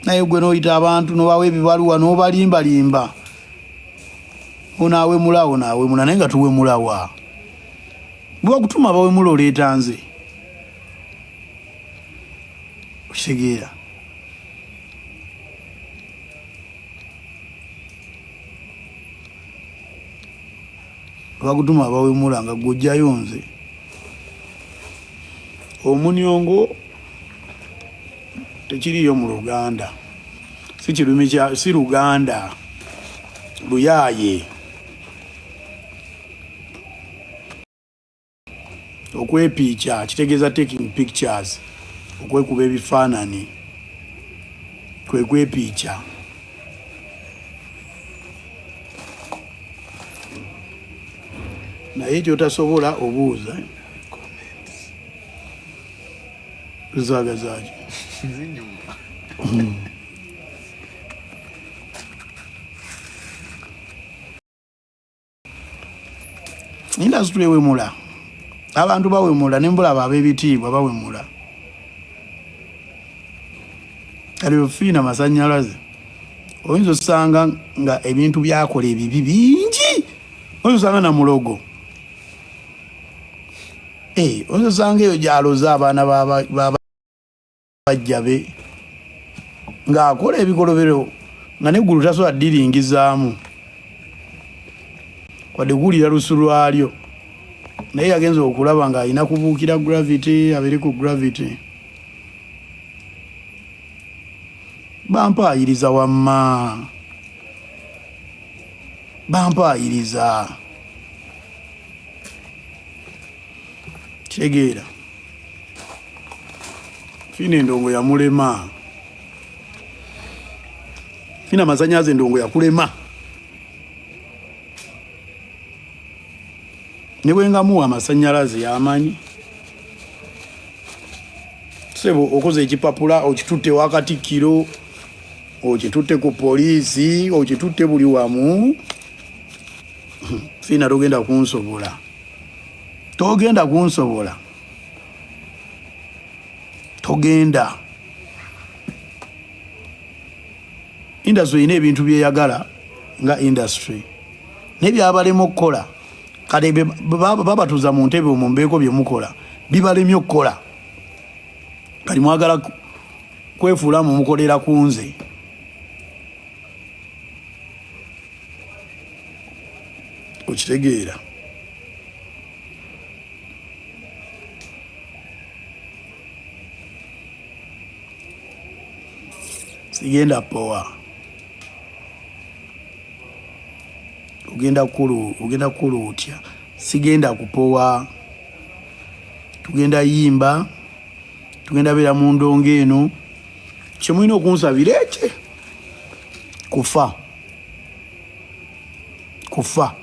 Naye gwe noyita abantu nobawa ebibaluwa nobalimbalimba, onaawemula onaawemula, naye nga tuwemulawa? Bwebakutuma bawemula oleeta nze, okitegeera? Bakutuma abawemula nga gwojjayo nze. Omuniongo tekiriyo mu Luganda, si kirumi kya si Luganda, luyaaye. Okwepiica kitegeeza taking pictures, okwekuba ebifaanani kwe kwepiica. Naye kyotasobola obuuza zaagazaki. Industry ewemula, abantu bawemula, nembulaba ab'ebitiibwa bawemula. Kati ofiina masanyalaze oyinza osanga nga ebintu byakola ebibi bingi, oyinza osanga na mulogo, oyinza osanga eyo gyaloza abaana bajja be ng'akola ebikolobero nga neggulu tasobola ddiringizaamu wadde kuwulira lusu lwalyo, naye yagenza okulaba ng'alina kubuukira gravity, abeere ku gravity. Bampaayiriza wamma, bampaayiriza, kitegeera. Fina endongo yamulema, fina amasanyaze endongo yakulema, ne bwengamuwa amasanyalaze yamanyi. Sebo okoze ekipapula okitutte wa Katikkiro, okitutte ku poliisi, okitutte buli wamu. Fina togenda kunsobola, togenda kunsobola, togenda. Industry erina ebintu byeyagala nga industry, naye byabalema okukola. Kati babatuza mu ntebe omwo, mbeeko byemukola bibalemye okukola, kati mwagala kwefuula mu mukolera ku nze. Okitegeera? Sigenda powa, ogenda kukulu, ogenda kukula otya? Sigenda kupowa, tugenda yimba, tugenda beera mu ndongo eno. Kyemulina okunsabira ekye kufa, kufa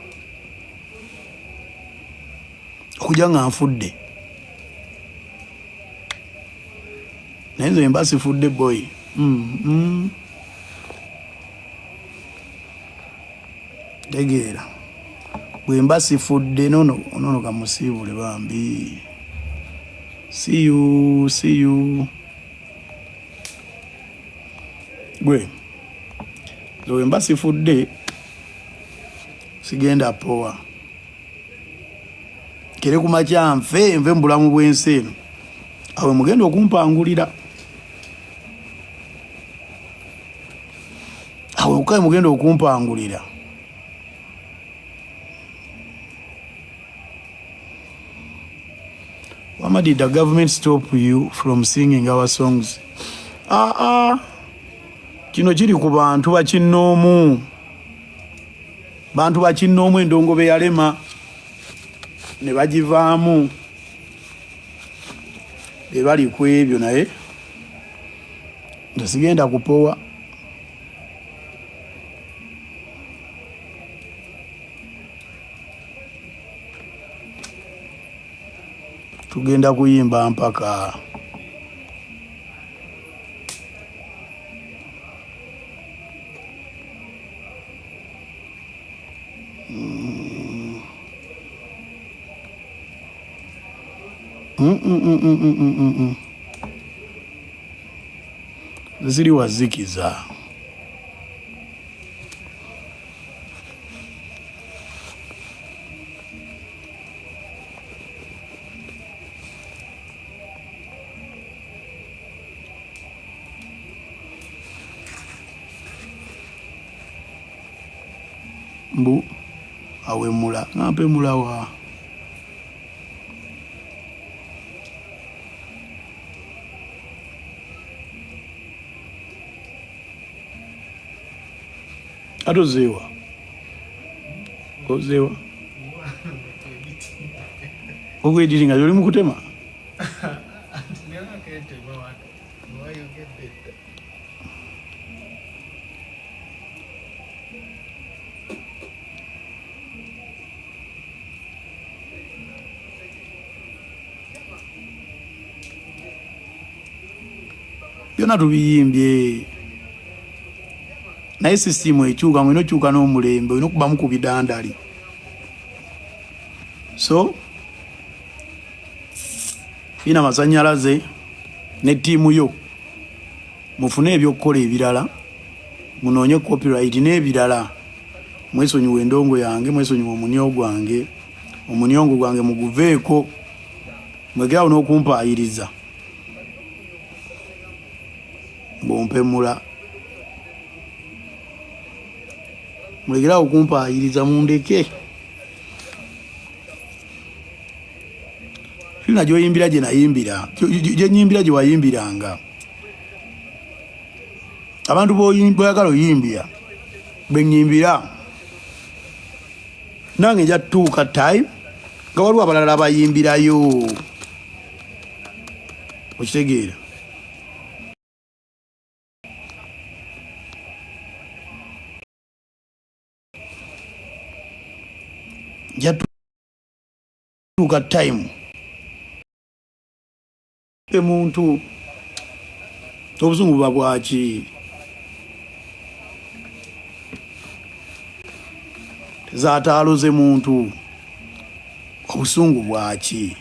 okujja nga nfudde, naye nze mba sifudde boy. Tegeera, bwe mba sifudde nono nono, kamusiibule bambi. See you, see you. Gwe nze bwe mba sifudde sigenda powa, kere kumakya nfe, nve mu bulamu bw'ensi eno, awe mugenda okumpangulira, awe kae mugenda okumpangulira. Wama, did the government stop you from singing our songs? Ah ah. Kino kiri ku bantu bakinnoomu. Bantu bakinnoomu endongo be yalema ne bagivaamu, be bali ku ebyo, naye nze sigenda kupowa. Tugenda kuyimba mpaka. Ziri wazikiza. Mbu awemula nga mpemula wa? Ate ozeewa ozeewa okwediringa oli mukutema. Byonna tubiyimbye, naye sisitimu ekyuka, olina okyuka n'omulembe, olina okubamu ku bidandali. So Fina Masanyalaze ne ttiimu yo mufune ebyokukola ebirala, munoonye copyright n'ebirala. Mwesonyiwe endongo yange, mwesonyiwe omunyo gwange, omunyongo gwange muguveeko, mwegerawo n'okumpaayiriza mbumpemula. Mulekerawo okumpaayiriza, mundeke. Fina gyoyimbira gye nayimbira, gye nyimbira gye wayimbiranga. Abantu boyagala oyimbira benyimbira, nange nja tutuuka time nga waliwo abalala bayimbirayo, okitegeera? Nja tutuuka time emuntu obusungu buba bwaki? Zaataaloze muntu obusungu bwaki?